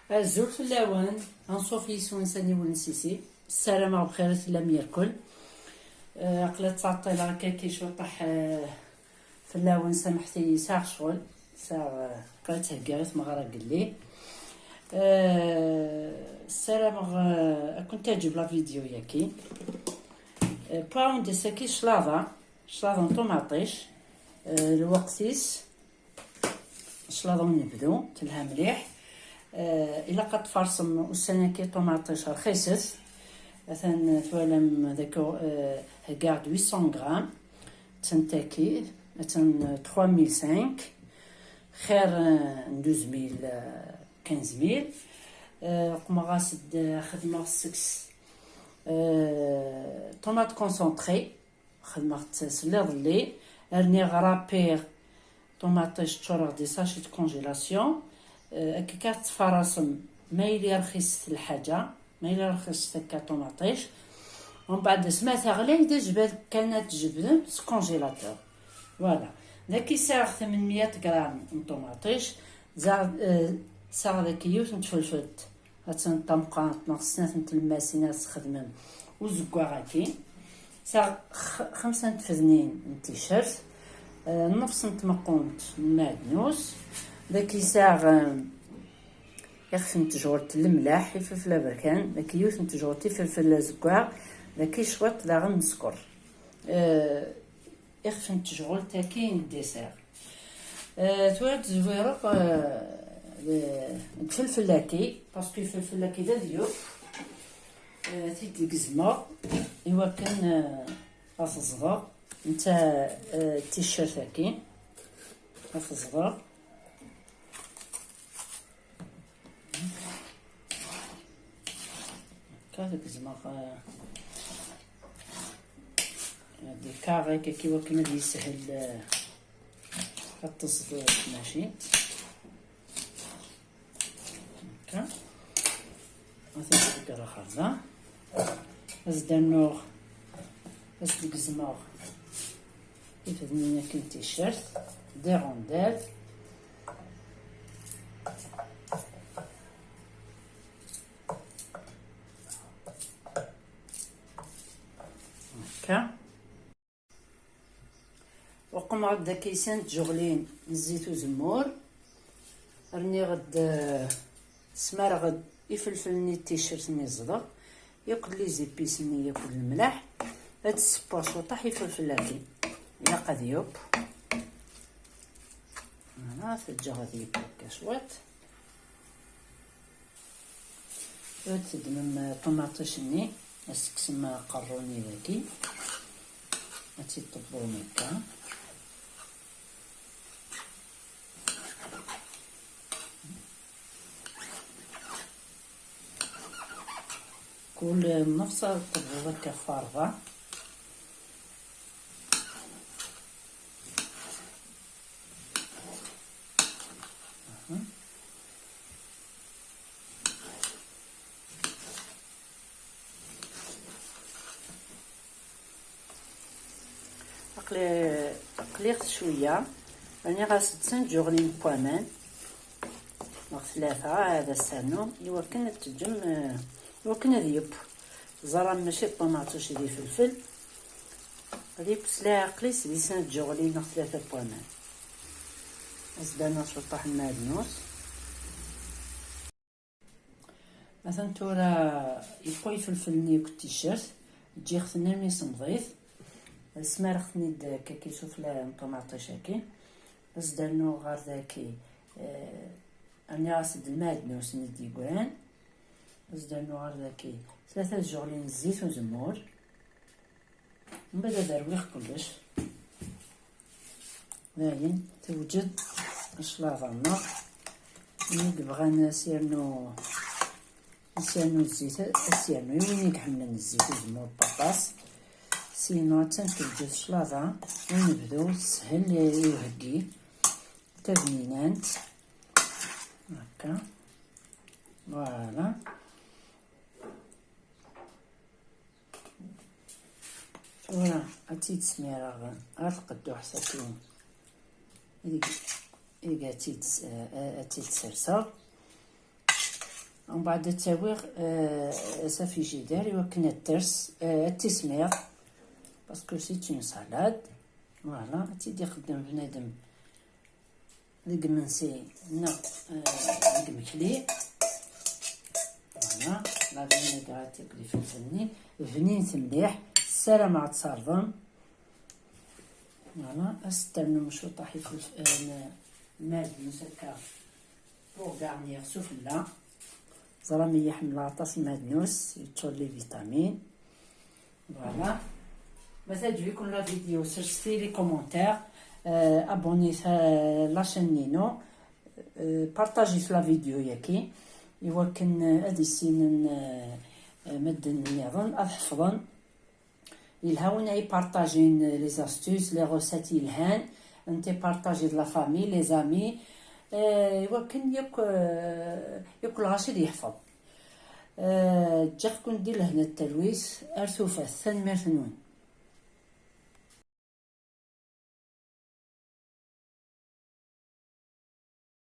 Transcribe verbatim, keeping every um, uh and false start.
Azul fell-awen, anṣuf yis-wen s aniwel n Sisi. Ssarameɣ bxir i tellam yerkul. Eh, aql-i ttɛeṭṭileɣ akka ki cwiṭaḥ, eh, fell-awen, samḥet-iyi, sɛiɣ ccɣel, sɛiɣ, eh, aql-i ttheggiɣ i tmeɣra n yelli. Eh, ssarameɣ, eh, ad kent-teɛǧeb la vidéo-yaki. Eh, pawund ass-agi claḍa, claḍa n ṭumaṭic, eh, lweqt-is, claḍa n unebdu, telha mliḥ. Eh, ilaq ad tfarsem ussan-agi ṭumaṭic rxiset. Atan twalam daki, eh, heggaɣ-d huit cents grammes. Attan taki, attan trois mille cinq. Xir, eh, n douze mille, eh, quinze mille. Eh, qmeɣ-as-d, eh, xedmeɣ seg-s, eh, tomate concentrée. Xedmeɣ-tt s iḍelli, rniɣ rapiɣ ṭumaṭic, ččureɣ des sachets de congélation. Eh, akka kan tettfarasem, ma yili rxiset lḥaǧa, ma yili rxiset akka ṭumaṭic. Umbeɛd, asma teɣli, d ajbad kan ad tjebdem s congélateur. Voilà. Daki sɛiɣ tmen meyya gram n ṭumaṭic, za-, eh, sɛiɣ daki yiwet n tfelfelt. Attan d tameqqrant neɣ snat n tlemmast ad tesxedmem uzeggaɣ-agi. Sɛiɣ x-, xemsa n tfednin n ticcert, eh, nnefs n tmeqqunt n lmeɛdnus. Daki sɛiɣ, eh, ixef n tejɣelt n lemlaḥ, ifelfel aberkan, daki yiwet n tejɣelt ifelfel azeggaɣ, daki cwiṭ daɣen n sskeṛ. Eh, ixef n tejɣelt-agi n dessert. Eh, tura ad zwireɣ, eh, d, d ifelfel-agi, parce que ifelfel-agi d adyuf. Eh, ad t-id-gezmeɣ iwakken, eh, ad t-ẓḍeɣ. Netta, eh, ticcert-agi ad t-ẓḍeɣ. Akka, ad gezmeɣ, eh, des carrés akka, i wakken ad yeshel, eh, ad teẓḍ tmacint. Akka. Ad t-id-ḍeggreɣ ɣer da. Ad s-d-rnuɣ, ad s-d-gezmeɣ ifednin akken ticcert, des rondelles. Akka. Uqmeɣ-d daki sin tjeɣlin n zzit uzemmur. Rniɣ-d, eh, smareɣ-d ifelfel-nni d ticcert-nni ẓḍeɣ, yakk les épices-nni, yakk lemlaḥ. Ad d-ssewweɣ cwiṭaḥ ifelfel-agi. Ilaq ad yeww. Voilà, ad t-ǧǧeɣ ad yeww akka cwiṭ. Ad teddmem ṭumaṭic-nni, ad s-tekksem aqerru-nni dagi, ad tt-id-tewwum akka. Kul nnefṣ ad tewwuḍ akka ɣef ṛebɛa. Aha. Aqli, qliɣ-t cwiya, rniɣ-as-d sin tjeɣlin n waman, neɣ tlata, ad as-rnuɣ, iwakken ad teǧǧem, eh, iwakken ad yeww. Teẓram mačči d ṭumaṭic d ifelfel, ad yeww s leɛqel-is di sin tjeɣlin neɣ tlata n waman. Ad s-d-rnuɣ cwiṭaḥ n lmeɛdnus. Atan tura yeqqu ifelfel-nni akked ticcert, ǧǧiɣ-ten armi semḍit, smareɣ-ten-id akka sufella n ṭumaṭic-agi. Ad s-d-rnuɣ ɣer daki, eh, rniɣ-as-d lmeɛdnus-nni d-yeggran. Ad s-d-rnuɣ ɣer daki tlata tjeɣlin n zzit uzemmur. Mbeɛd ad rwiɣ kullec. Dayen, tewjed cclaḍa-nneɣ. Mi yebɣan ad s-yernu, ad s-yernu zzit, ad s-yernu. I win i iḥemmlen zzit, uzemmur n waṭas. Sinon, attan tewjed cclaḍa. Ad nebdu teshel i uheggi. Tagninant. Akka. Voilà. Tura ad tt-id-smireɣ ɣer tqedduḥt-agi ideg, ideg ad tt-id-, ad tt-id-serseɣ. Umbeɛd ad tt-awiɣ, eh, s afijidar i wakken ad ters, eh, ad tismiḍ, parce que c'est une salade. Voilà, ad tt-id-ixeddem bnadem deg imensi neɣ, eh, deg imekli. Voilà, la vinaigrette akked ifelfel-nni bnint mliḥ, ssarameɣ ad tt-terḍem. Voilà, ad s-ternum cwiṭaḥ ifelfel, eh, n-, madnus akka pour garnir s ufella. Ẓram-iyi ḥemmleɣ aṭas madnus, yeččur les vitamines. Voilà. Ma teɛǧeb-iken la vidéo, sers-iyi les commentaires, euh, abonnez-vous à la chaîne-inu, euh, partagez la vidéo-yagi, i wakken, euh, ad issinen, euh, euh, medden nniḍen ad ḥefḍen. Yelha win ay partager les astuces, les recettes yelhan, n tipartager de la famille, les amis, euh, i wakken yakk, euh, yakk lɣaci ad yeḥfeḍ. Euh, ǧǧiɣ-ken di lehna d talwit, ar tufat, tanemmirt-nwen.